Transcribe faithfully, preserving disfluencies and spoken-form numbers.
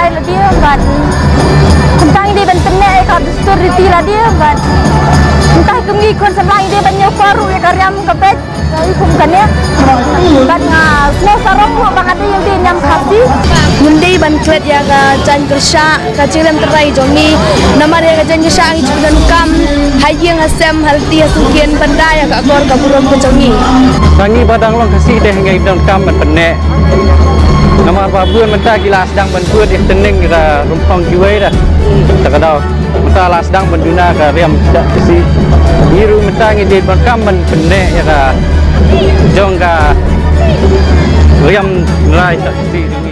Lade bad kumta ngi dei ban pynneh ïa ka dustur riti lade bad kumta kum ngi khun samla ngi dei ban ïoh por ruh ïa ka riam ka beit ka i kum kane. Bad nga sngewsarong ruh ba nga dei ïa u dei niam Khasi. Ngim dei ban klet ïa ka jaiñ kyrshah ka jingrem tynrai jong ngi. Namar ïa ka jaiñ kyrshah ngi ju donkam ha ïing ha sem ha lynti ha sngewsih ban da ïa ka akor ka burom ka jong ngi. Ba ngi ba dang long Khasi te ngi donkam ban pynneh. Namar ba bun mynta ki la sdang ban bud ïa ka tneng ïa ka rymphong kiwei da. Ta ka daw mynta la sdang ban duna ka riam da Khasi. Ngi ruh mynta ngi dei ban kam ban pynneh ïa ka jong ka riam rai da Khasi.